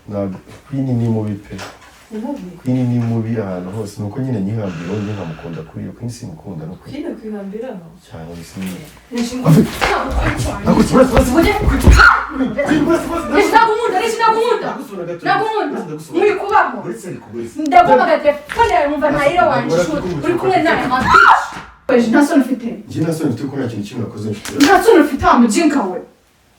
Ntabwo Queen ni mubi pe. Ni mubi. Queen ni mubi ahantu hose, nuko nyine nyihambira undi nkamukunda kuri iyo Queen simukunda no kuri Queen kwihambiraho. cyane si. Nagukunda, nagukunda, muri kubaho ndaguhamagara telefone yawe nkumva ntayira wanjye uri kumwe nawe ma bitch. Nta soni ufite. Njye nta soni mfite kuko nta kintu kimwe nakoze mfite. Nta soni ufite wa mujinka we,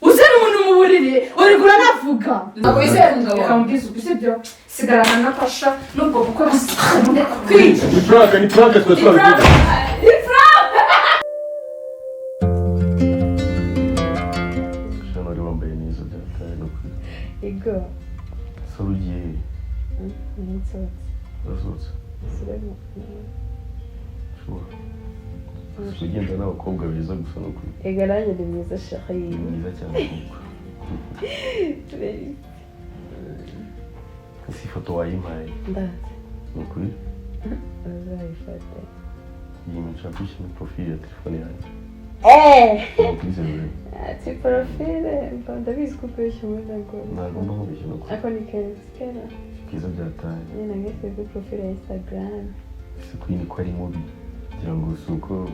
uzana umuntu mu buriri uri uranavuga. Ntabwo wizera umugabo Reka wawe. mubwize ukuri, sibyo? Sigarana na Pasha n'ubwo bukwe kwica. Ni prank, ni prank, twe twabivuga. Shana, wari wambaye neza byataye no kuri. Ego. Sora, ugiye he? Nsohotse. Urasohotse? Sibemo. Sure. Ugenda n'abakobwa beza gusa no kuri. Ego, nanjye ni mwiza, chérie. Ni mwiza cyane ahubwo. Ese ifoto wayimpaye? Ndazi. Ni ukuri. Uzayifate. Iyi nshaka kuyishyira muri profile ya telefone yanjye. Eh! Ni ukuri, c'est vrai. Ati profile, mba ndabizi ko ukoresha muri ntabwo. Ntabwo mba nkubeshye no kuri. Ako ni keza kera. Bwiza byataye. Nyine ngese kuri profile ya Instagram. Ese Queen ko ari mubi kugira ngo si uko.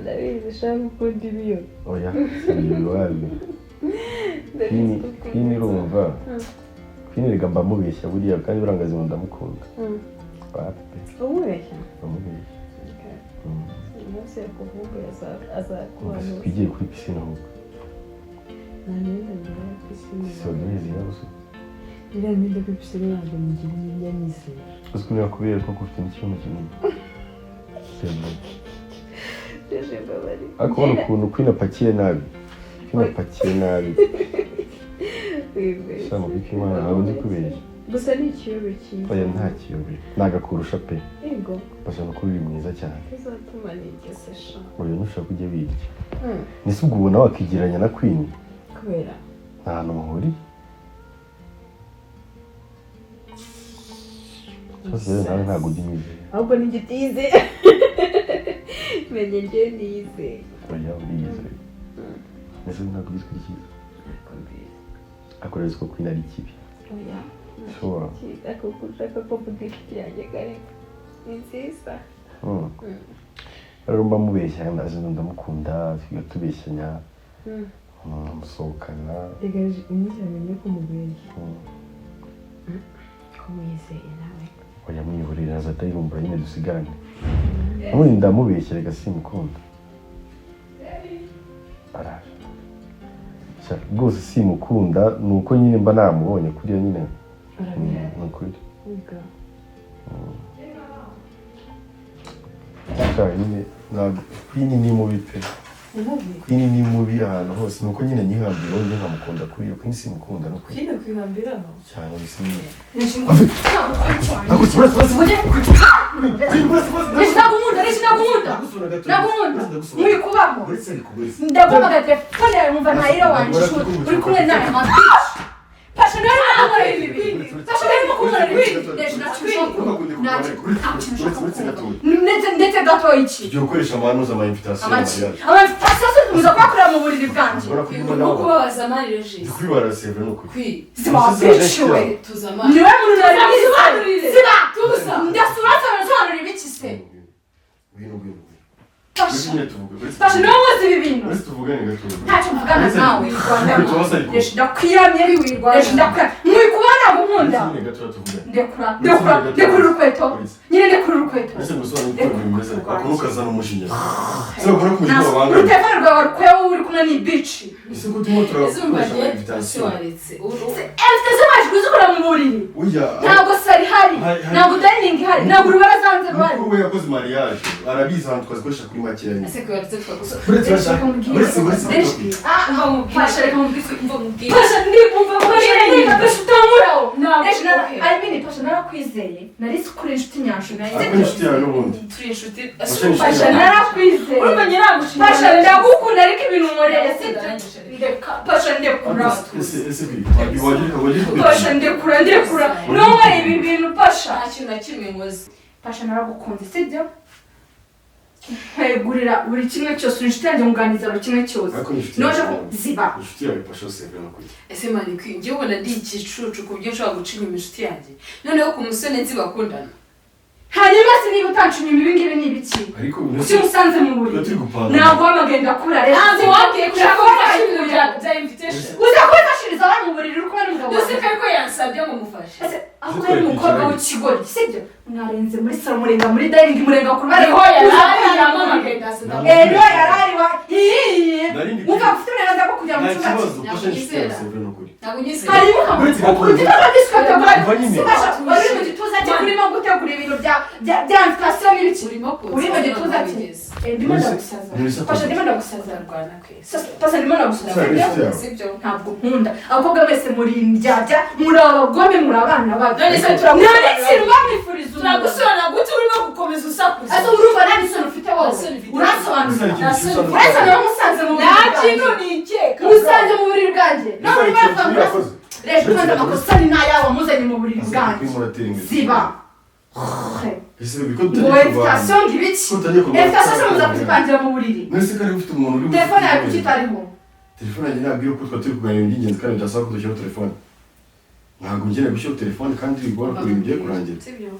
Ndabizi ushaka gukunda ibiyo. Oya, si ibyo wabi. Ndabizi Queen ko ukunda Queen inzoga. Urumva Queen rega mba mubeshya buriya kandi burangazi ngo ndamukunda. Wapi pe. Umubeshya? Mba mubeshya. Okay. Umunsi yakuvumbuye azakubanuza. Twigiye kuri piscine ahubwo. Nta myenda ngira ya pisine. Si wabyemeza yawe se? Iriya myenda kuri pisine ntabwo ngira imyenda nyizera. Uzi ko niba ko ufite n'ikibuno kinini. C'est vrai. Jeje mbabari. Ariko ubona ukuntu Queen apakiye nabi, Queen apakiye nabi. Wibeshye. Sha mubike Imana, ntabwo ndi kubeshya. Gusa ni ikiyobe cyiza. Oya, nta kiyobe, nagakurusha pe. Ego. Bashaka ko uri mwiza cyane. Uzatuma nigese sha. Oya, ntushaka ujye wirya. Ese ubwo ubona wakigereranya na Queen? Kubera? Nta hantu muhuriye. Cyose rero nawe ntabwo ujya unyizera. Ahubwo ni utize. Menye njye nizeye. Oya, uriyizeye. Ese ntabwo uzi ko uri cyiza? Ntabwo mbizi. Ariko rero ko Queen ari kibi. Oya. Sure. Cyiza kuko ushaka ko mvuga inshuti yanjye kare. Ni nziza. Rero mba mubeshya, ndazi ndamukunda, twiga tubeshyanya, musohokana. Reka umunsi yamenye ko umubeshya. Ko mwizeye nawe. Oya, mwihorera, aza atayibumbura nyine dusigarane. Ubundi ndamubeshya reka, simukunda. Araje. Sha, rwose simukunda, ni uko nyine mba namubonye kuriya nyine. Urabihari. Ni ukuri. Ego. Sha, nyine ntabwo Queen ni mubi pe. Ni mubi. Queen ni mubi ahantu hose, nuko nyine nyihambira undi nkamukunda kuri iyo Queen simukunda no kuri. Queen kwihambiraho. Cyane si. Nagukunda, nagukunda, nagukunda, muri kubaho ndaguhamagara telefone yawe nkumva ntayira wanjye uri kumwe nawe ma bitch. Pasha nawe arimo kunkorera ibi bintu. Pasha nawe arimo kunkorera ibi bintu. Nta kintu ushaka gukora. Ndetse gato iki? Tugiye gukoresha amanuza, ama invitation. Amaki? Ama invitation muza kuyakorera mu buriri bwanjye? Ubona ko urimo Urimo nawe. kubabaza mani Regis. Ndi kwibara sevre, ni ukuri. Kwi. Ziba wa bitch we. Tuza mani. Niwe muntu nari Tuzamusobanurire. Ziba. Tuza. Ndasura nsobanurira ibiki se? Ngwino, ngwino, ngwino. Pasha. Nyine tuvuge, uretse Pasha niwe muzi ibi bintu. Uretse tuvugane gato. Ntacyo mvugana nawe. Ikibazo ariko. Reshi, ndakwiyamye. Reshi, ndakwiyamye. Muri kuba ntabwo unkunda. Uretse nyine gato tuvugane. Ndekura, ndekura, ndekura urukweto nyine, ndekura urukweto. Uretse gusobanura uko ibintu bimeze, ukuntu ukazana umujinya. Ese ukora ku mujinya wabangamye. Urutelefone rwawe rukweho uri kumwe n'ibici. Ese ko turimo Ese umva turakoresha ama njye invitation. waretse. Invitation waje kuzikora mu buriri? Oya. Ntabwo sari ihari. Ntabwo dining ihari, ntabwo urubaraza hanze ruhari. Mukuru we yakoze mariage, arabizi ahantu twazikoresha kuri makeya nyine. Ese ko waretse twagusa. Uretse urashaka. Uretse Reshi, Umva mubwire. Pasha, reka mubwire. Umva mubwire. Pasha, ndikumva Pasha, ndiga Pasha, utankuraho. Ntabwo Reshi, okay. I mean, Pasha, narakwizeye, nari nzi ko uri inshuti nyanshuti. Ariko inshuti yawe n'ubundi. Turi inshuti. Pasha ni inshuti Pasha, yawe. narakwizeye. Urumva njye nagushinja. Pasha, ndagukunda, ariko ibintu unkoreye sibyo. Ndangije. Ndeka Pasha, ndekura. Ese wagira Pasha, ndekura, ndekura, ntunkoreye ibi bintu Pasha. Nta kintu na kimwe nkoze. Pasha, naragukunze, sibyo? Nkwegurira buri kimwe cyose, uri inshuti yanjye, nkuganiriza buri kimwe cyose. Ariko ni inshuti Noje yawe. ko ziba. Inshuti yawe Pasha, seve no kurya. Ese man, njyewe ubona ndi igicucu ku buryo nshobora guca inyuma inshuti yanjye, noneho ku musore nzi bakundana? Hanyuma se niba utanca inyuma, ibi ngibi ni ibiki? Ariko Kuki umusanze mu buriri? Tuba turi gupanga. Ntabwo wamagaye, ndakura rero. Ntabwo wabwiye ko ushaka gufasha ibintu bya invitation. Uza kubifashiriza abari mu buriri uri kumwe n'umugabo Duse wawe? ko ariko yansabye ngo mufashe. Ese aho uri umukobwa w'ikigoryi, sibyo? Mwarenze muri salo, murenga muri dining, murenga ku rubaraza. Ariho yari Uza ari, kurara mu yampamagaye, buriri. ndaza. Eh, niho yari ari wa iyiyi. Nari ndi Wumva ufite uburenganzira bwo kujya mu Nta cyumba kibazo. cye? Pasha ni inshuti yawe, seve no kurya. Ntabwo unyizera. Hanyuma Uretse gato. ukamukubita discotegura. Umva nyine. Wari mu gituza cye urimo gutegura ibintu bya invitation n'ibiki. Urimo kuza. Uri mu gituza cye. Eh, ndimo ndagusaza. Nonese Pasha, ndimo ndagusaza. Ndarwana kwezi. Pasha, ndimo ndagusaza. Sasa ni inshuti yawe. Sibyo? Ntabwo nkunda abakobwa mwese, muri indyarya, muri abagome, muri abana babi. None se Nta n'ikintu bamwifuriza umuntu. Turagusobanura gute urimo gukomeza usakuza? Ese urumva nta n'isoni ufite wowe? Nta soni mfite. Uransobanurira? Nta kintu Uransobanurira? Musanze mu buriri Nta bwanjye. kintu nikeka. Musanze mu buriri bwanjye. Nta None kintu bavuga ngo yakoze. rero tubanza amakosa ni n'ayawe wamuzanye mu buriri bwanjye. Ziba. Ese biko Ngo tutagiye kurwana? invitation ngo ibiki? Ko tutagiye kurwana? Invitation se muza kuzipangira mu buriri? Nonese ko ari ufite umuntu uri Telefone yawe kuki itariho? Telefone yanjye ntabwo iyo kutwa turi kuganira iby'ingenzi kandi byasaba ko dushyiraho telefone. Ntabwo nkeneye gushyiraho telefone kandi bigora ku bintu bigiye kurangira. Sibyo?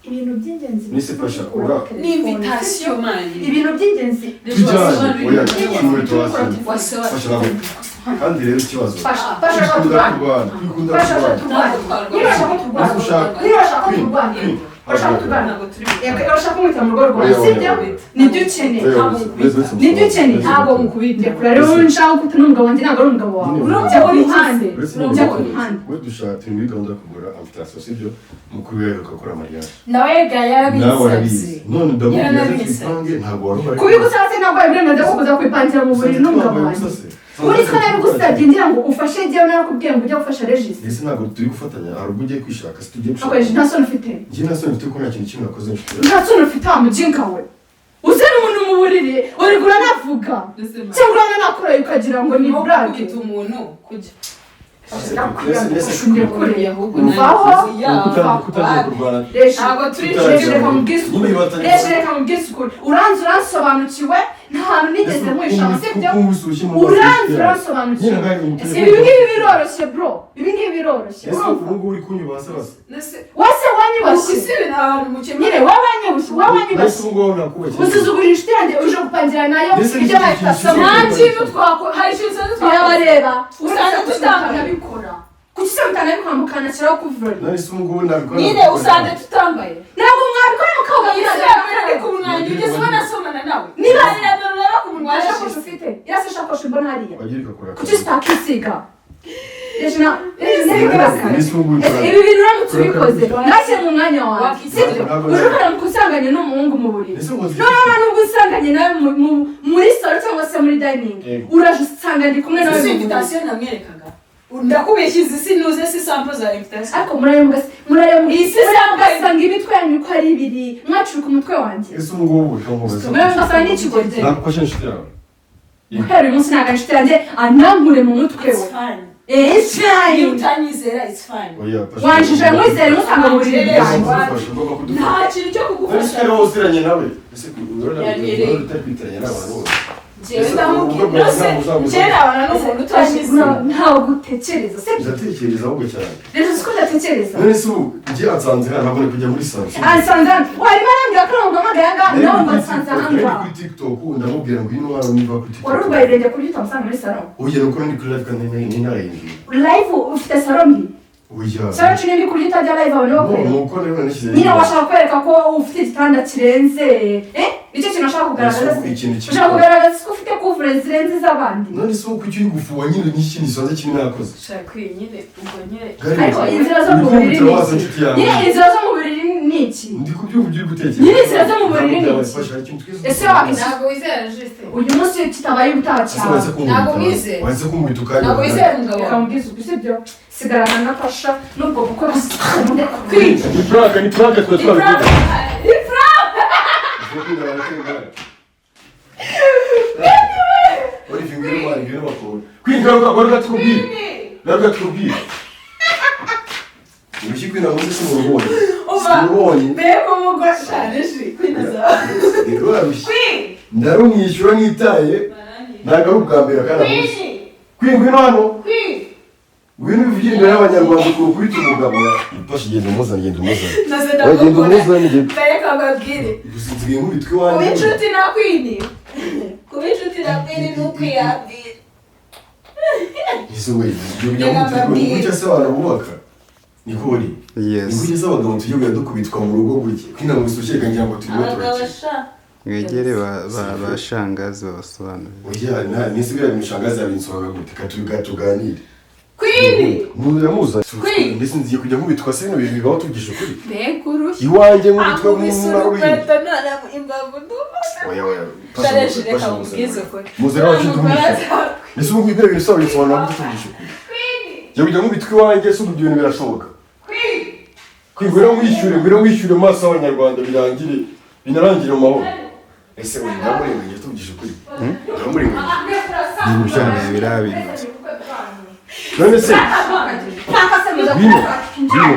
Ibintu by'ingenzi. Nise Pasha, ura Ni invitation, man. Ibintu by'ingenzi. Tujyane, oya, inkweto hasi. Wasobanura. Pasha, ntabwo kandi rero ikibazo Pasha, Pasha, reka twikunda turwane. kurwana, twikunda Pasha, kurwana. turwane. Niba urashaka ko turwana, Ese ushaka niba urashaka ko Queen, turwana, Queen, urashaka ko turwana. Ntabwo turi Yego, urashaka kumwita mu rugo rwawe, Oya, oya, sibyo? oya. Nibyo ukeneye. Oya, oya, oya, Nibyo ukeneye. Ntabwo mukubita. Ndekura rero, nshaka gukubita n'umugabo wanjye, ntabwo ari umugabo wawe. Nyine. Jya ku ruhande. Uretse Jya ku nyine ruhande. we dushaka, turi muri gahunda yo kugura invitation, sibyo? Mukuru we agakora mariage. Nawe ga Nawe yarabinsabye. warabizi, none ndamubwira ati Yaranabinsabye. twipange, ntabwo wari uhari. Kubigusaba se ntabwo ari uburenganzira bwo kuza kwipangira mu buriri n'umugabo wanjye. Uri ko nabigusabye ngira ngo ufashe njyewe, narakubwiye ngo ujye gufasha Regis. Ese ntabwo turi gufatanya? Hari ubwo ugiye kwishaka, si tugiye gushaka? Akoresha, nta soni ufite. Njye nta soni mfite ko nta kintu kimwe nakoze, inshuti yawe. Nta soni ufite wa mujinka we. Uzana umuntu mu buriri, uri uranavuga cyangwa urananakoreye ukagira ngo ni Urimo burage. gukubita umuntu kujya Ndekure. Ahubwo Mvaho. Kutagiye kurwana. Reji, Ntabwo turi Reji, reka mubwize ukuri. Nyine batangiye- Reji, reka mubwize ukuri. Uranzi uransobanukiwe, nta hantu nigeze nkwishama, sibyo? Uranzi uransobanukiwe. Ibi ngibi biroroshye, bro, ibi ngibi biroroshye. Ese Urumva? ubu ngubu uri kunyubaha se basi? Nese Wese wanyubashye. isi ibintu abantu mukemura. Nyine wowe wanyubashye, wowe Ese wanyubashye. ubu ngubu nakubashye? Usuzugura inshuti yanjye uje gupangira nayo Mbese ibyo ni iki bayifasamo. Nta kintu twakora, hari ikintu twakora. Birabareba. Usanga tutambara. Mutanabikora, kuki se mutanabikora mukanashyiraho kuvurori? None se ubu ngubu nabikora? Nyine usanga tutambaye. Ntabwo mwabikora mukoga. Isi yabereye ku munwa wanjye, ugeze ubona asomana nawe. Niba- irareba ku munwa Nta shakoshi yarashize. ufite? Irasa shakoshi mbona hariya. Wagira igakora. Kuki zitakisiga? Reji na Reji, ntibigaragara. Ese ubu ngubu Ese ibi bintu uramutse ubikoze ntashyire mu mwanya wawe, Wakisiga. sibyo? Uje ukaramuka usanganye n'umuhungu mu buriri. Ese ngo No, no, nubwo usanganye nawe muri salo cyangwa se muri dining, Yego. uraje usanga ndi kumwe nawe Isi mu buriri. invitation namwerekaga, ndakubeshya, izi sinuze si sample za invitation. Ariko murayo Isi mugasanga imitwe yanyu uko ari ibiri mwacuruka umutwe wanjye. Ese ubu ngubu reka nkubaze. Murayo mugasanga n'ikigoryi. Nakufashe inshuti yawe. Guhera uyu munsi ntabwo ari inshuti yanjye, anankure mu mutwe It's we. fine. Eh, it's Niba fine. utanyizera, it's fine. Oya, Pasha. Wanjije nkwizere musanga mu buriri bwanjye. Ugomba kudufasha, ugomba kudufasha. Nta kintu cyo None se kugufasha. ariho uziranye nawe? Ese urabona Yanyereye. utari kwitiranya n'abantu bose? Njyewe ndamubwira nose njyewe nabana n'umuntu utanyizera? Ntabwo utekereza, sibyo? Ndatekereza ahubwo cyane. Rero uzi ko udatekereza. None se ubu njye ansanze hano, ntabwo kujya muri salo. Ansanze hano, warimo arambwira ko namuhamagaye aha ngaha, nawe ngo ansanze aha Nari ngaha. kuri TikTok, ndamubwira ngo ino hano niva kuri TikTok. Wari urwaye ibirenge ku buryo utamusanga muri salo? Oya, nuko ndi kuri live kandi nari narahinduye. Live ufite salo mbi? Oya. Salo yacu ni mbi ku buryo utajya live abantu No, bakureba? nuko rero nashyize. Nyine washaka kwereka ko ufite igitanda kirenze, eh, nicyo kintu ushaka kugaragaza Ese se? ikintu kimwe. Ushaka kugaragaza ko ufite kuvure zirenze iz'abandi? None se ubu kuki uri gufuha nyine n'ikindi gisanze kimwe nakoze? Shaka iyi nyine ubwo nyine. Gari, Ariko inzira zo uri mu buriri kunkubita ni waza iki? inshuti yawe. Nyine inzira zo mu buriri ni iki? Ndi kubyumva ibyo uri gutekereza. Nyine inzira zo mu buriri ni Ntabwo iki? byabafasha, hari ikintu twese Ese dukora. wakishyura? Ntabwo wizera Juste. Uyu munsi kitabaye ubutaha Ese cyawe. wanze kunkubita? Ntabwo mwizeye. Wanze kunkubita ukanywa? Ntabwo wizera umugabo Reka wawe. mubwize ukuri, sibyo? Sigarana na Pasha n'ubwo bukwe kwica. Ni prank, ni prank, tuba twabivuga. Ni prank. Olivier, ngwino mwana, ngwino bakobwa. Queen, garuka, garuka tukubwire. Garuka tukubwire. Urushyi Queen amuze si mu rugo. Sinubonye. Mbega umugore shaje kwinaza. Rurarushye. Ndarumwishyura nitaye. Ntabwo ari ubwa mbere kandi amuzi. Kwi, ngwino hano. Ngwino uvugire imbere y'Abanyarwanda ukuntu ukubita umugabo. Pasha, genda umuzane, genda umuzane. Naze. Oya, genda umuzane, genda. Mbere mbabwire. Nsigaye nkubitwa Kuba iwanjye. inshuti na Queen. Kuba inshuti na Queen ni ukwihambira. Ese we, ibyo binyamutirwa gutya se abantu bubaka? Niko uri. Yes. Ni gutya se abagabo tujya kujya dukubitwa mu rugo gutya? Kwina ngo usukeka ngira ngo turimo Abagabo turakina. sha. Mwegere ba shangazi babasobanurire. Oya, nisi biriya bintu shangazi yabinsobanura gute? Ka tuganire. Queen. Muramuza. Queen. Mbese ngiye kujya nkubitwa se? Bino bintu bibaho, tugisha ukuri? Mbega urushyi. Iwanjye nkubitwa Akubise nk'umwana. urukweto none imbavu ndumva. Oya, oya. Shareje, reka mubwize ukuri. Muzane wacu tumwishyura. Mbese ubu ngubu biriya bintu bisobanura gute, tugisha ukuri? Ngiye kujya nkubitwa iwanjye se? Ubu ibyo bintu birashoboka? Ngwino wishyure, ngwino wishyure mu maso y'Abanyarwanda, birangire, binarangire mu mahoro. Ese uyu ndamurenganyije, tuvugisha ukuri? Ndamurenganyije? Biriya bintu. None se ngwino, ngwino,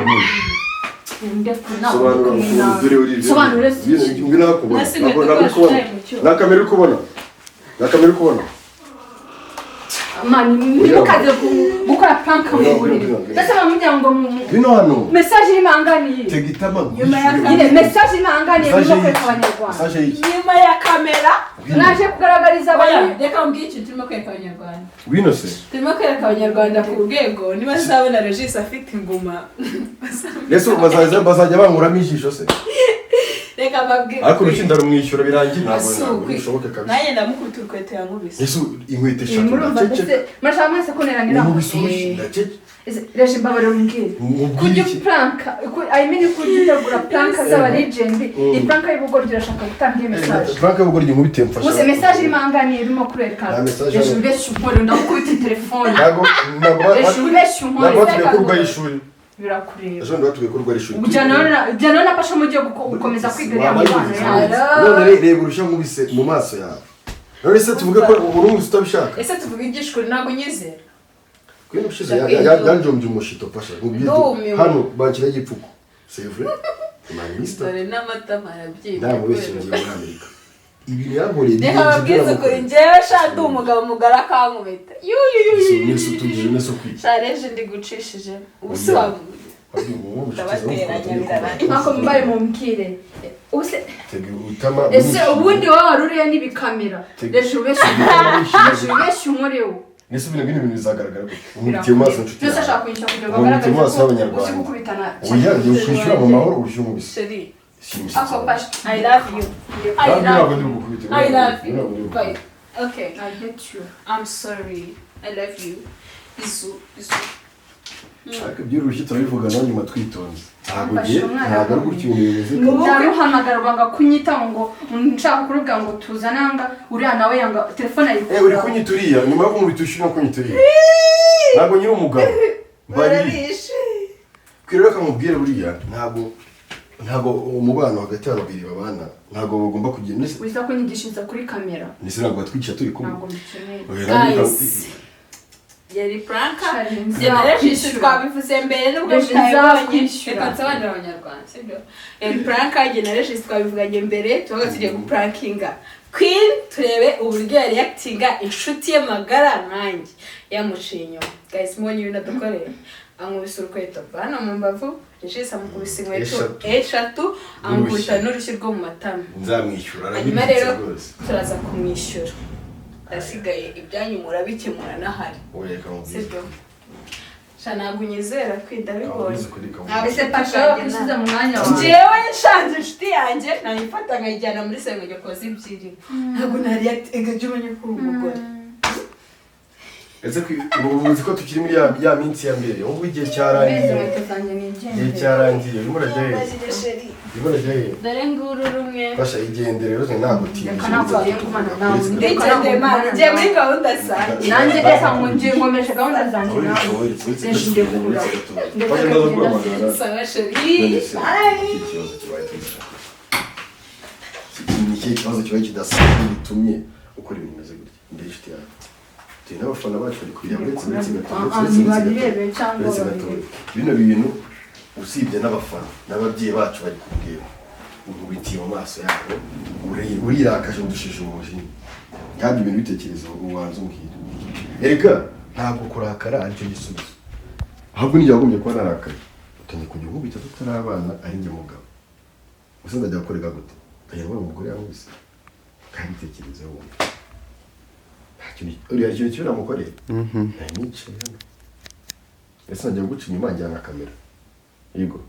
ngwino. Sobanura ukuntu, dore uri. Sobanura. Ngwino, ngwino nakubona. Nasi Ntabwo inkweto ntabwo uri kubona. twashoye mu cyuma. Nta kamera uri kubona, nta kamera uri kubona. Man, ntimukaze gukora prank mu buriri. Ndetse bamubwira ngo Ngwino hano. Message irimo ahanganiye. Tega itama. Nyuma ya Nyine message irimo ahanganiye Message murimo y'iki? kwereka Abanyarwanda. Message y'iki? Nyuma ya kamera. Mwaje kugaragariza Oya, abantu. reka mbwire ikintu turimo kwereka Abanyarwanda. Ngwino se. Turimo kwereka Abanyarwanda ku rwego niba azabona Regis afite inguma. Ese bazajya bankuramo ijisho se? Reka mbabwire. Ariko urushyi ndarumwishyura birangiye, ntabwo Si ntabwo ukwi. bishoboka kabisa. Nanjye ndamukubita urukweto yankubise. Ese inkweto eshatu? Murumva Ndaceceka. mbese murashaka mwese kuneranira. Nkubise urushyi, ndaceceka. Reje, mbabarira umbwire. Nkubwire Kurya iki? prank, I mean kurya utegura prank z'aba legend, iyi prank y'ubugoryi urashaka gutanga iyo message? Frank y'ubugoryi nkubitiye mfasha. Gusa message irimo ahanganiye irimo kwereka. Nta message Reje, hano. ubeshya unkore, ndagukubita telefone. Ntabwo Reje, ubeshya unkore. ntabwo batubwiye ko urwaye ishuri. Birakureba. Ejo bundi batubwiye ko urwaye ishuri. Ujyana na Pasha mugiye gukomeza kwiga iriya Waba mubano yivuze. yanyu. None reba urushya nkubise mu maso yawe. None se tuvuge ko urumvise utabishaka? Ese tuvuge ibyishuri, ntabwo unyizera? Kwino ushize yanjombye umushito, Pasha. Nkubwire. Ndumiwe. Hano banshyiraho igipfuko. C'est vrai, my mister. Dore n'amatama arabyimba. Ndamubeshye, ngiye muri Amerika. Ibintu yankoreye Reka birenze ibyo babwize ukuri. namukoreye. Njyewe sha ndi umugabo mugari akankubita. Mwese utugije mwese ukwiye. Sha Reje, ndi gucishije ubu si wa. Ndabateranya birarangiye. Ntako mbaye mumbwire. Ubuse Tega utama. ese ubundi wowe wari uriya n'ibikamera? Reje, ubeshya, Reje, ubeshya unkorewe. Nese bino bintu bizagaragara gute? Umubitiye mu maso inshuti Byose yawe. ashaka kunyishyura kugira ngo Umubitiye mu agaragaze maso ko y'Abanyarwanda. uzi gukubitana. Oya, ngiye kwishyura mu mahoro urushyi nkubise. Chérie. Shimisha. Ako Pasha. I love you. I Ntabwo love ndi you. bugukubite. I love you. Ntabwo ndi Bye. bugukubite. Okay. I hate you. I'm sorry. I love you. Izu izu. Ariko iby'urushyi turabivugana nyuma twitonze. Ntabwo Mfashe ugiye, umwana. ntabwo ari gutya ibintu bimeze. Ndaruhamagarwa ngo kunyitaho, ngo nshaka kuruvuga ngo tuzananga uriya nawe yanga telefone. Eh, uri Ayikura. kunyita uriya nyuma yo kumubita urushyi no kunyita uriya. Ntabwo nyiri umugabo. Mbari. Bararishe. Kwirera akamubwira buriya ntabwo umubano hagati y'abantu babiri babana ntabwo bagomba kugira ndetse. Wiza kunyigishiriza kuri kamera. Ndetse ntabwo batwica turi kumwe. Ntabwo mbikeneye. Oya, ntabwo. Guys. Yari prank. Shari, Njye na Regis nzakwishyura. twabivuze mbere nubwo Regis, tutayibonye. nzakwishyura. Reka nsobanurire Abanyarwanda, sibyo? Yari prank, njye na Regis twabivuganye mbere, tubaga tugiye guprankinga Queen turebe uburyo yari yakitinga inshuti ye magara nkanjye yamuciye inyuma. Guys, mubonye ibintu adukoreye? Ankubise urukweto hano mu mbavu, Regis amukubise inkweto Eshatu. eshatu, amukubita n'urushyi rwo mu matama. Nzamwishyura. Hanyuma Arabibitse rero rwose. turaza kumwishyura, asigaye ibyanyu murabikemura n'ahari. Oya, reka mubwire. Sibyo sha? Ntabwo unyizera kwida bibonye. Kamubwize ukuri, kamubwize. Ese Pasha, wakwishyize mu mwanya wawe? Njyewe nshanze inshuti yanjye nayifata nkayijyana muri salo nkajya koza ebyiri, ntabwo nari ega jya umenya ko uri umugore. Ese ubu uzi ko tukiri muri ya minsi ya mbere? Ubu igihe Mbese cyarangiye. inkweto zanjye Igihe nigendere. cyarangiye. Urimo urajya hehe? Mbabarire, chérie. Urimo urajya hehe? Dore nguru rumwe. Fasha, igendere rero, ntabwo utindije. Reka ntabwo ugiye ngumana nawe. Ndigendeye mani, ngiye muri gahunda zanjye. Nanjye reka ngo ngiye nkomeje gahunda zanjye nawe. Reje, ndekura. Fasha, ndaza kuguhamagara. Sawa chérie. None se, iki kibazo kibaye tugisha? Ni ikihe kibazo kibaye kidasanzwe gitumye ukora ibintu bimeze gutya imbere y'inshuti yawe? Turi n'abafana bacu bari kureba. Uretse gato, uretse gato, Ntibabirebe cyangwa uretse gato. babirebe. Bino bintu Usibye n'abafana n'ababyeyi bacu bari kubwira, unkubitiye mu maso yabo, urirakaje, udushije umujinya. Kandi ibintu bitekerezo ubanza umbwira. Erega ntabwo kurakara aricyo gisubizo, ahubwo n'igihe wagombye kuba narakaye utangiye kujya unkubita tutari abana, ari njye mugabo. Gusa ndajya gukorega gute? Ndajya ngo umugore yankubise? Kandi bitekerezo wumva nta kintu, uriya ikintu kibi namukoreye. Nari nicaye hano, ese najya guca inyuma njyana kamera? Yego,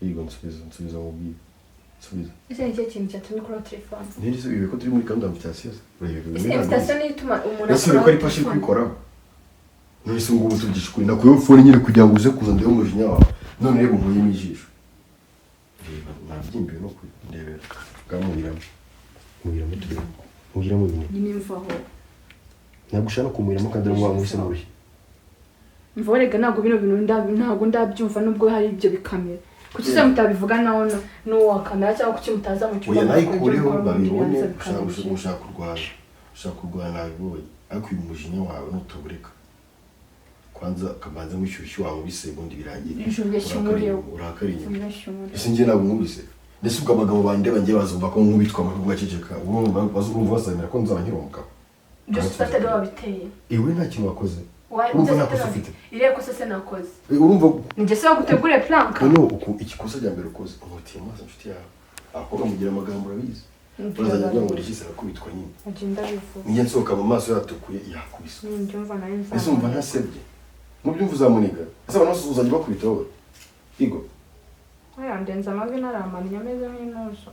yego, nsubiza, nsubiza mubwire, nsubiza. Ese ni ikihe kintu cyatumye ukuraho telefone? Ntiri se ibi ko turi muri gahunda ya invitation se? Urebe. Ese invitation niyo ituma umuntu Ese urebe ko ari pashe kwikoraho? None se ngubu tugisha ukuri, nakuyeho phone nyine kugira ngo uze kuza ndebe umujinya wawe. None reba, unkuyemo ijisho, reba nabyimbiwe no kurebera. Bwamuhiramo, muhiramo, turebe, muhiramo nyine. Nyine mvaho. Ntabwo ushaka no kumuhiramo kandi ari wankubise mu rushyi. Mvaho rega, ntabwo bino bintu ntabwo ndabyumva nubwo hari ibyo bikamera. Kuki se mutabivuga nawe n'uwa kamera, cyangwa kuki mutaza mu cyumba Oya, mugakora ibyo nayikureho mukora ubundi babibone. birangiza Ushaka bikaba ushaka kurwana, ushaka kurwana, nabibonye. Ariko uyu mujinya wawe nutawureka, kwanza ukabanza nk'ishyushyu wankubise, ubundi birangire. Ijoro ryashyumuriyeho. Urakara inyuma. Ubibeshya umuntu. Ese njye ntabwo nkubise? Ndetse ubwo abagabo bandeba njye bazumva ko nkubitwa amahirwe ugaceceka, urumva bazumva bazemera ko nzaba nkiri umugabo? Byose ufatari wabiteye. Iwe nta kintu wakoze. Urumva nta kosa ufite. Iriya kosa se nakoze? Urumva. Ni se waguteguriye planka. Noneho uku ikikosa rya mbere ukoze, unkutiye amaso inshuti yawe. Abakobwa mugira amagambo, urabizi, urazajya avuga ngo Regis arakubitwa nyine. Agenda bivuga. Nijya nsohoka mu maso yatukuye, yakubiswe. Mbyumva nawe. Ese umva ntasebye? Mubyumva uzamuniga? Ese abantu bose uzajya bakubita wowe igo? Oya, ndenze amavi, naramannye ameze nk'intuzo.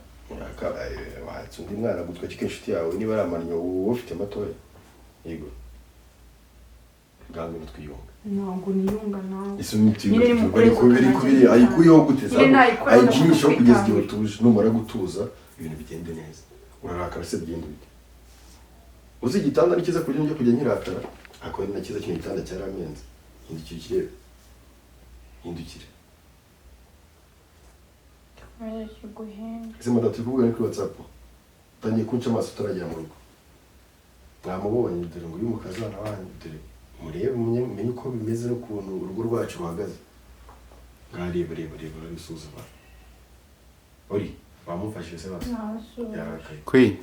Watse undi mwana gutwa kiko inshuti yawe niba ari amannyo, wowe ufite matoya yego. Ngango twiyunga. Ntabwo niyunga nawe. Ese imiti Nyine ni mukuru. Kubiri kubiri ayikuyeho gute? Nyine nayikuyeho, Ayikinishaho kugeza igihe ndakubita. utuje. Numara gutuza ibintu bigende neza. Urarakara se bigende bite? Uzi igitanda ni cyiza kuburyo njya kujya nkirakara, ariko ni na cyiza. Kino gitanda cyaramenze. Hindukira ukirebe, hindukire. Ese madamu, turi kuvugana kuri WhatsApp, utangiye kunca amaso utaragera mu rugo. Mwamubonye, dore ngo uyu mukazana wanyu, dore murebe, mumenye uko bimeze n'ukuntu urugo rwacu ruhagaze. Ngaha reba, reba, reba, arabisuhuza abantu. Ori bamufashije se basi yarakaye. Kwi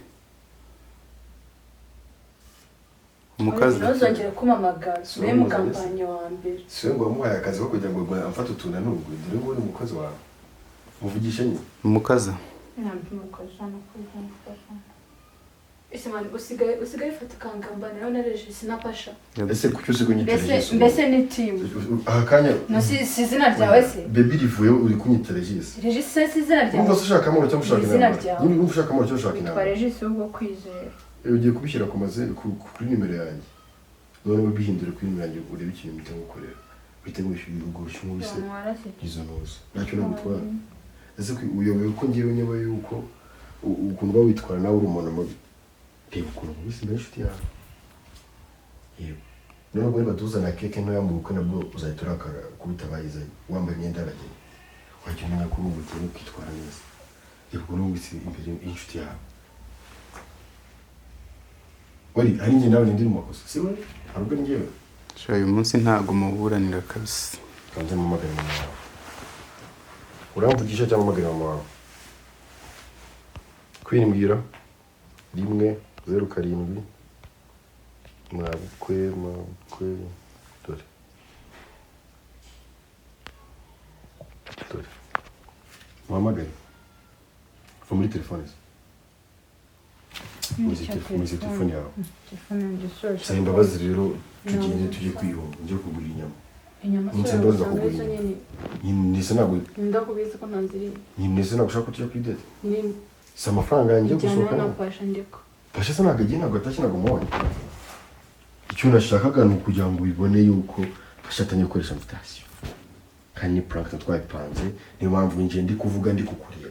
umukazi. Ntuzongere kumpamagara. Si Ube wowe mugambanyi wa mbere. Si we ngo wamuhaye akazi ko kugira ngo amfate utuntu anubwo? Dore ngo ni umukozi wawe, muvugishe nyine. Umukaza. Ese man, usigaye ufata ukangambanira na Regis na Pasha. Ese kuki uzi kunyita Mbese Regis? mbese ni team. Aka kanya. No si izina ryawe se? Baby rivuyeho, uri kunyita Regis. Regis se si izina Urumva ryawe? se ushaka amahoro cyangwa ushaka Izina intambara? ryawe. Nyine urumva ushaka amahoro cyangwa ushaka Witwa intambara? Regis ubwo kwizera. Ugiye kubishyira ku maze kuri nimero yanjye, noneho bihindure kuri nimero yanjye, urebe ikintu mpita ngukorera. Uhite wishyura ibigo nkubise izo ntuzo, ntacyo nagutwara. Ese uyobewe ko ngewe nyobewe yuko ukuntu uba witwara nawe uri umuntu mubi? Reba ukuntu nkubise imbere y'inshuti yawe. Yego, noneho ubwo nibatuzana keke ntoya mu bukwe, nabwo uzahita urakara kubita abayizanye wambaye imyenda y'abageni. Wajya umenya ko uri umugeni ukitwara neza. Reba ukuntu nkubise imbere y'inshuti yawe. Wari ari njye nawe, nindi mu makosa si we, hari ubwo ni njyewe. Sha, uyu munsi ntabwo muburanira kabisa. Kanze mpamagare mama wawe. Uramvugisha cyangwa mpamagare mama wawe? Queen, mbwira. 107. Mabukwe, mabukwe, dore, dore muhamagare. Va muri telefone ze, muri telefone yawe. Telefone yanjye isoje. Saba imbabazi rero, tugende tujye kwiyunga, njye kugura inyama. Inyama se Nzi imbabazi usanga kugura arizo inyama. nyine. Nyine se ntabwo Ndakubizi ko ntanziriye. Nyine se ntabwo ushaka ko tujya kuri date? Nyine. Si amafaranga yanjye yo Njyana gusohoka na nawe. Pasha ndiko. Pasha se ntabwo agiye, ntabwo atashye, ntabwo mubonye. Icyo nashakaga ni ukugira ngo ubibone yuko Pasha atangiye gukoresha invitation, kandi ni prank twabipanze. Niyo mpamvu njye ndi kuvuga ndi kukureba,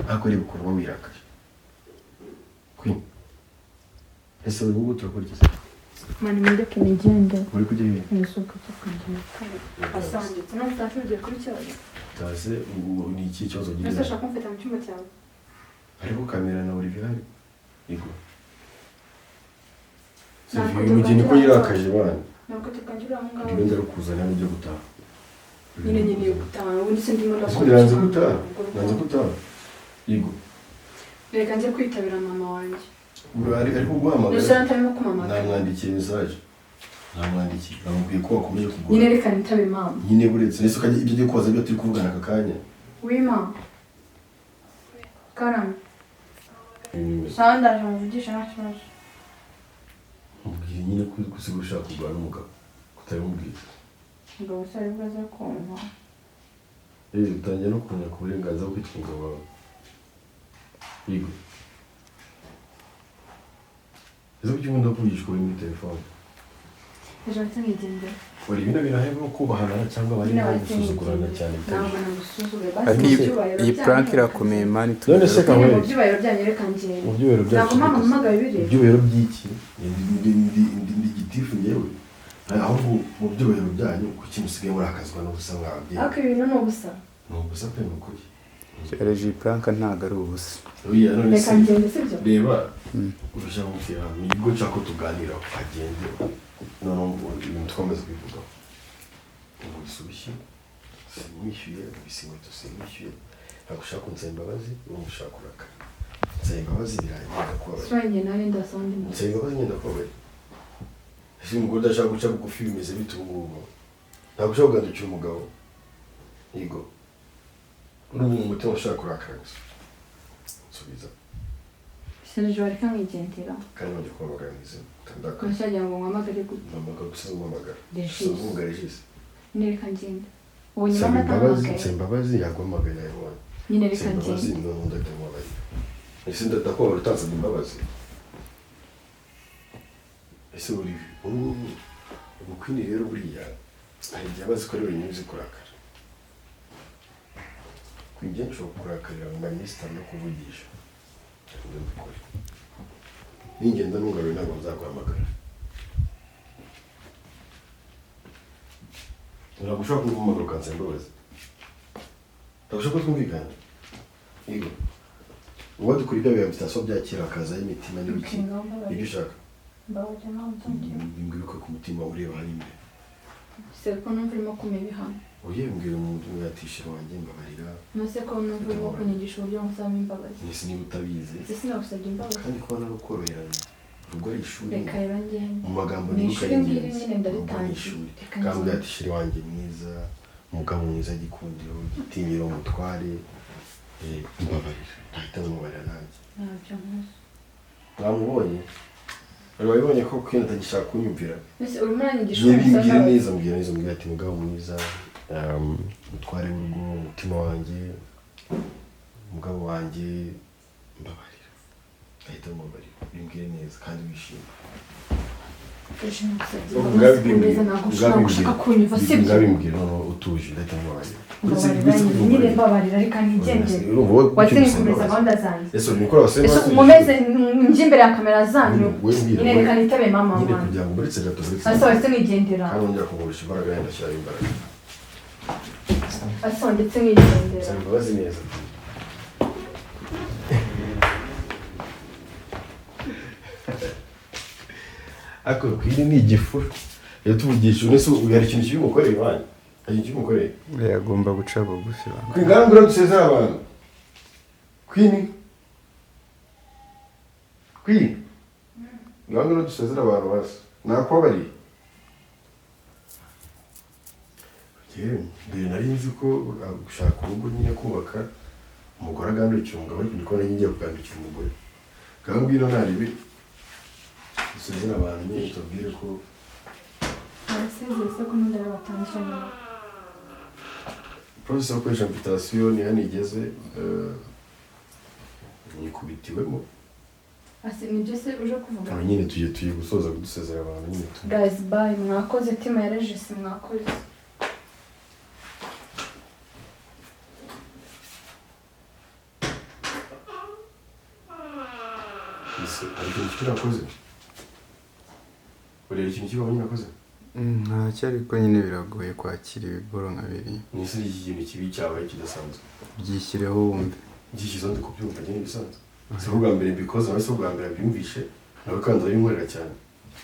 ariko reba ukuntu uba wirakaje. Queen, ese ubu ngubu turakora iki se? Mani mundeke nigende. Uri kujya hehe? Nisuka cyo kugenda. Asanje, nawe utashye ugiye kuri cyawe. Utaze ubu ni iki kibazo ugira? Mbese ushaka kumfata mu cyumba cyawe? Ariko kamera na Olivier hari yego. Ntabwo Uyu mugeni ko tuganira. yirakaje bana. Ntabwo tuganira aho ngaho. Ndiwe ndarukuzana n'ibyo gutaha. Nyine nkeneye gutaha, ubundi se ndimo ndakora. Nanze gutaha, nanze gutaha. Yego. Reka njye kwitabira mama wanjye. Ari kuguhamagara. Gusa ntarimo kumamagara. Namwandikiye message. Namwandikiye. Namubwiye ko wakomeje kugora. Nyine reka nitabe mama. Nyine buretse nese ukajya ibyo ugiye kubaza ibyo turi kuvugana aka kanya. Oui mama. Karame. Sawa ndaje muvugisha nta kibazo. Mubwire nyine ko usigaye ushaka kurwana n'umugabo. Kutabimubwira. Umugabo se aribwo aza kumva. Utangiye no kunyaka uburenganzira bwo kwitwa umugabo wawe. Yego. Ese kuki ukunda kuvugishwa uri muri telefone? Ejo ndetse nkigendera. Uri bino bintu harimo kubahana cyangwa bari no gusuzugurana cyane Ntabwo nagusuzugura. Ariko iyi prank irakomeye mani. None se Mu byubahiro byanyu reka ngende. Mu byubahiro byanyu. Ntabwo mama mpamagaye bireba. Mu byubahiro by'iki? Ndi gitifu njyewe. Ahubwo mu byubahiro byanyu kuki musigaye murakazwa n'ubusa mwababyeyi? Ariko ibintu ni ubusa. Ni ubusa pe ni ukuri. Reji prank ntabwo ari ubusa. Reka ngende sibyo? Reba urashaka kumubwira nibwo nshaka ko tuganira agende noneho ibintu twamaze kubivugaho. Ubisubiye simwishyuye, ubise inkweto simwishyuye, ntabwo ushaka kunsaba imbabazi, urumva ushaka kurakara. Nsaba imbabazi birangira ndakubabarira. Sura njye nawe ndasaba undi muntu. Nsaba imbabazi njye ndakubabarira. Ese umugore udashaka guca bugufi bimeze bite ubu ngubu? Ntabwo ushaka kugandukira umugabo. Yego. Urumva mu mutima ushaka kurakara gusa. Nsubiza. Serge wareka nkigendera. Kandi nongeye kuhamagara mu izina. Tandaka. Ntushyagira ngo nguhamagare gute? Mpamagara gusa nguhamagara. Regis. Nguhamagara Regis. Nyine reka ngende. Ubu nyuma natahamagaye. Nsaba imbabazi yaguhamagaye yayibonye. Nyine reka Nsaba imbabazi ngende. noneho ndamubabarira. Ese ndakubabara utansabye imbabazi? Ese uri ubu Queen rero buriya hari igihe aba azi ko ari wenyine uzi kurakara. Queen njye nshobora kukurakarira mu minsi itanu no kuvugisha. Ndabikora. Ningenda ntungarure ntabwo nzaguhamagara. Ntabwo ushobora kumuhamagara ukansaba imbabazi. Ntabwo ushobora ko twumvikana. Yego. Uwadukora ibyo biba bifite aso byakira hakazaho imitima n'ibiki. Ibyo ushaka. Mbabarira ntabwo nzongera. Mbwira ku mutima ureba hari imbere. Se ko numva urimo kumpa ibihano. Oye mbwira umuntu ati shira wanjye mbabarira. None ko numva urimo kunyigisha uburyo nsaba imbabazi. Nese niba utabizi. Ese sinagusabye imbabazi. Kandi kuba narukoroherana. Urugo ari ishuri. Reka rero ngende. Mu magambo Ni nibuka ishuri ngiri y'ingenzi. nyine ndaritangiye. Reka Kandi ngende. ati shira wanjye mwiza, umugabo mwiza gikundiro, gitinyiro umutware. Mbabarira. Ndahita mubabarira nanjye. Ntabyo nkoze. Mwamubonye? Wari wabibonye ko Queen atagishaka kunyumvira. Mbese urimo uranyigisha uko nsaba Mbwira imbabazi? neza, mbwira neza, mbwira ati mugabo mwiza, umutware w'urugo, umutima wanjye, umugabo wanjye, mbabarira. Ahita mubabarira. Bimbwire neza kandi wishimye. Ejo nagusabye imbabazi ku meza ntabwo ushaka kunyumva sibyo? Ngabimbwira noneho utuje ndahita mubabarira. Mbabarira nyine mbabarira reka nigendere. Urumva wowe kuki Watse ugusaba nkomeza imbabazi? gahunda zanjye. Ese uri gukora abasore Ese basubiza? nkomeze njye imbere ya kamera zanyu. Wowe mbwira, Nyine reka nitabe mama nyine wanjye. kugira ngo uretse gato uretse Ase gato. wahise nigendera. Kandi wongera kungurisha imbaraga yenda shyiraho imbaraga. Ase ndetse nkigendera. Saba imbabazi neza. Ariko Queen ni igifura. Iyo tuvugisha ubu ese ubu hari ikintu kibi umukoreye iwanyu? Hari ikintu kibi umukoreye? Agomba guca bugufi bana. Queen ngaho ngwino dusezere abantu. Queen. Queen. Ngaho ngwino dusezere abantu basi. Nakubabariye. Yewe, mbere nari nzi ko gushaka urugo nyine kubaka umugore agandukira umugabo ariko ndi kubona ngiye kugandukira umugore. Ngaho ngwino ntarebe dusezere abantu nyine tubabwire ko Barasezeye se ko n'undi arabatangira nyuma. Process yo gukoresha invitation ni hano igeze, nyikubitiwemo. Ase nibyo se uje kuvuga? Aba nyine tugiye gusoza kudusezera abantu nyine tu. Guys bye mwakoze team ya Regis mwakoze. Ese hari ikintu kibi nakoze? Ureba ikintu kibi wabonye nakoze? Ntacyo ariko nyine biragoye kwakira ibiboro nka biriya. Ni ese iki kintu kibi cyabaye kidasanzwe? Byishyireho wumve. Byishyizeho ndi kubyumva nyine ibisanzwe. Si ubwa mbere mbikoze, nawe si ubwa mbere abyumvishe, nawe kandi arabinkorera cyane.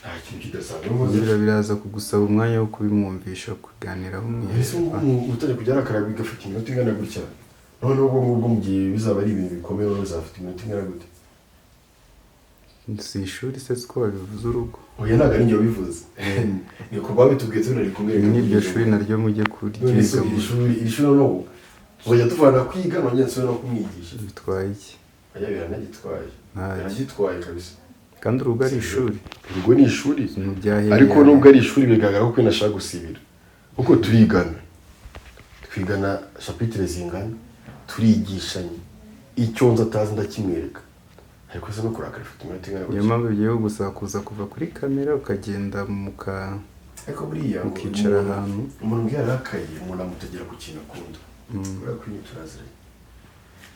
Nta kintu kidasanzwe. Biraza kugusaba umwanya wo kubimwumvisha, kuganiraho Ese umwiherero. Ubu utajya kujya arakara bigafata iminota ingana gutya, noneho ubwo ngubwo mu gihe bizaba ari ibintu bikomeye, noneho bizafata iminota ingana gute? Si ishuri se, siko babivuze, urugo? Oya, ntabwo ari njye wabivuze, ni uko babitubwiye tunari kumwe. N'iryo shuri naryo mujye None se kuryiga. Iri shuri noneho tuzajya tuvana kwiga, nongera nsubire no kumwigisha? Bitwaye iki? Oya, biranagitwaye. Ntacyo. Biranagitwaye kabisa. Kandi urugo ari ishuri. Urugo ni ishuri. Ibintu byahereye. Ariko nubwo ari ishuri, bigaragara ko Queen ashaka gusibira, kuko turigana, twigana chapitre zingana, turigishanye, icyo nzi atazi ndakimwereka, ariko se no kurakara ifite iminota ingana Niyo gutya? mpamvu bigiye gusaba kuza kuva kuri kamera ukagenda muka Ariko buriya ngo mukicara ahantu. Umuntu iyo yarakaye, umuntu amutegera ku kintu akunda. Kubera ko iyo turaziranye,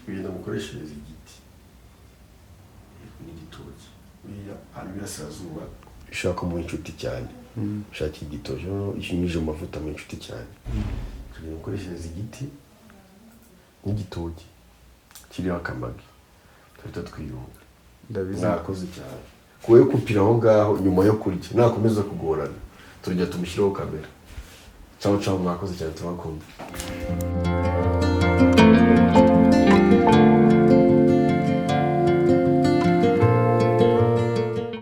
ugenda mukoreshereza igiti n'igitoki. Buriya ahantu iburasirazuba ushaka mu inshuti cyane, ushaka igitoki, noneho iyo unyujije mu mavuta mu inshuti cyane, ukagenda mukoreshereza igiti n'igitoki kiriho akamagi, tuhita twiyunga. Ndabizi. Mwakoze cyane kuwe kupira aho ngaho. Nyuma yo kurya nakomeza kugorana, turajya tumushyiraho kamera. Ciao ciao, mwakoze cyane, turabakunda.